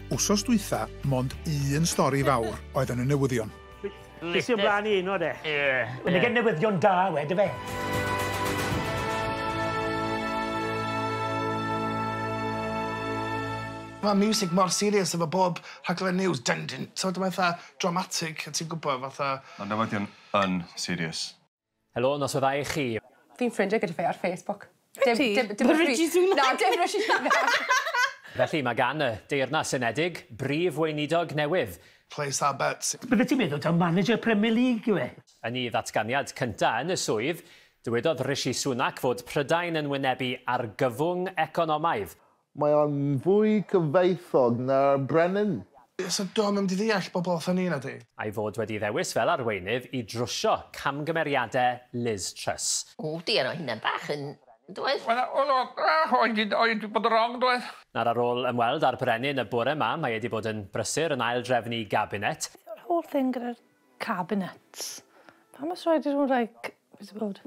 Wsos dwytha, mond un stori fawr oedd yn y newyddion. Ges i ymlaen i un o de. Ie. Mae'n gen newyddion da wedi fe. Mae music mor serious efo bob rhaglen news. Dun, dun. So mae'n fatha dramatic, a ti'n gwybod fatha. Mae newyddion yn serious. Helo, noswaith dda i chi. Fi'n ffrindiau gyda fe ar Facebook. Wyt ti? Dim Rishi Sunak. Na, dim Rishi Sunak. Felly mae gan y Deyrnas Unedig brif weinidog newydd. Place our bets. Bydde ti'n meddwl taw manager Premier League yw e? Yn ei ddatganiad cynta yn y swydd, dywedodd Rishi Sunak fod Prydain yn wynebu argyfwng economaidd. Mae o'n fwy cyfeithog na'r Brennan. So dom yn mynd i ddeall bobl fatha ni na di. A'i fod wedi ddewis fel arweinydd i drwsio camgymeriadau Liz Truss. O, diar, o hynna'n bach yn. Doedd? Wel, oedd bod yn wrong, doedd? Nawr ar ôl ymweld â'r brenin y bore yma, mae wedi bod yn brysur yn aildrefnu gabinet. Yr whole thing gyda'r cabinets. Pam oes rhaid i nhw, like, beth bod?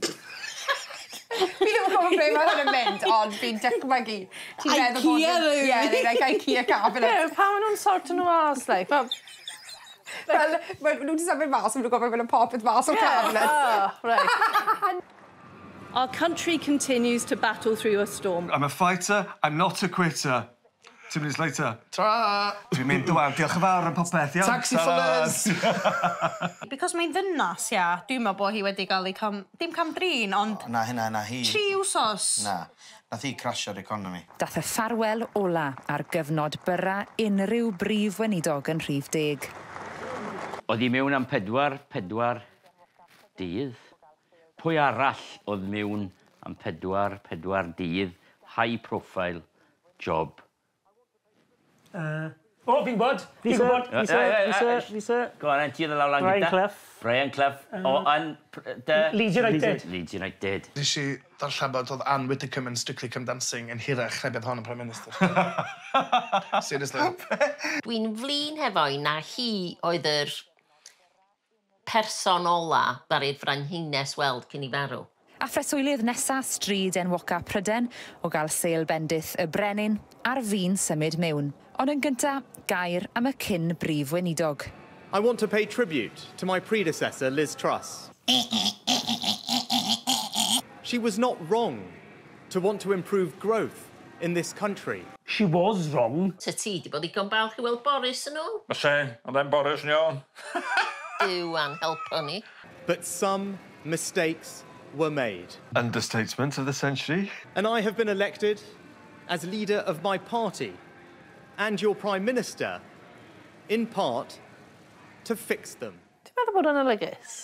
Fi ddim yn gwybod ble mae hwn yn mynd, ond fi'n dychmygu. Ti'n meddwl bod Ikea room. Yeah, they're like Ikea cabinet. Yeah, pam maen nhw'n sorto nhw mas, like? Fel, Fel, ma' nhw wedi symud mas, maen nhw'n gorfod mynd yn popeth mas o'r cabinet. Oh, right. Our country continues to battle through a storm. I'm a fighter, I'm not a quitter. 2 minutes later. Tra! Dwi'n mynd wan, diolch yn fawr am popeth, iawn? Taxi for Liz! Because mae'n ddynas, ia, dwi'n meddwl bod hi wedi cael ei cam... Dim cam-drin, ond Na, hynna, na hi. 3 wsos. Na, nath hi crasio'r economi. Dath y ffarwel ola ar gyfnod byra unrhyw brif weinidog yn rhif 10. Oedd hi mewn am 44 dydd. Pwy arall oedd mewn am 44 dydd high profile job? O, fi'n gwybod. Fi'n gwybod. Lisa, Lisa, Lisa. Go on, ti oedd y lawr lan Brian gynta. Clough. Brian Clough. O, yn dy Leeds United. Leeds United. Nes i ddarllen bod oedd Anne Widdecombe yn Strictly Come Dancing yn hirach na beth hon yn Prime Minister. Seriously. Dwi'n flin hefo hi na hi oedd yr person ola ddaru'r frenhines weld cyn i farw. A phreswylydd nesa stryd enwoca Pryden o gael sêl bendith y brenin ar fin symud mewn. Ond yn gynta, gair am y cyn brif weinidog. I want to pay tribute to my predecessor, Liz Truss. She was not wrong to want to improve growth in this country. She was wrong. Ta ti di bod ddigon balch i weld Boris yn ôl? Fyse, oedd e'n Boris yn iawn. Duw a'n helpo ni. But some mistakes were made. Understatement of the century. And I have been elected as leader of my party and your Prime Minister, in part, to fix them. Ti'n meddwl bod o'n olygus?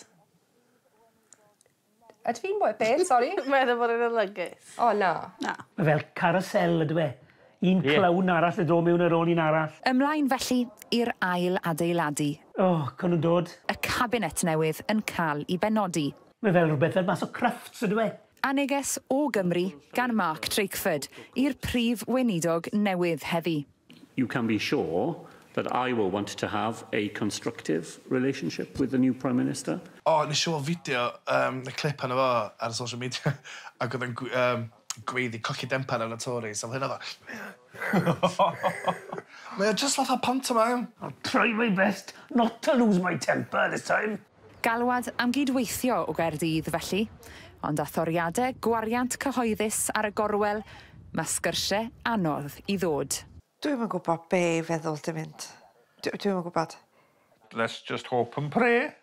Ydw fi'n bod beth, sorry? Meddwl bod o'n olygus? O, na. Na. Mae fel carousel ydw e. Un clown arall yn dod mewn ar ôl un arall. Ymlaen felly i'r ail adeiladu. O, oh, con nhw'n dod. Y cabinet newydd yn cael ei benodi. Mae fel rhywbeth fel mas o Crufts ydw e. A neges o Gymru gan Mark Drakeford i'r prif weinidog newydd heddi. You can be sure that I will want to have a constructive relationship with the new Prime Minister. O, nes i weld fideo, y clip arno fo ar social media, ac oedd yn gweiddi cochi dempan ar y Tories, a hynna dda. Mae o just fatha pantomime. I'll try my best not to lose my temper this time. Galwad am gydweithio o Gaerdydd felly, ond â thoriadau gwariant cyhoeddus ar y gorwel, mae sgyrsiau anodd i ddod. Dwi'm yn gwybod be i feddwl dim mynd. Dwi'm yn gwybod. Let's just hope and pray.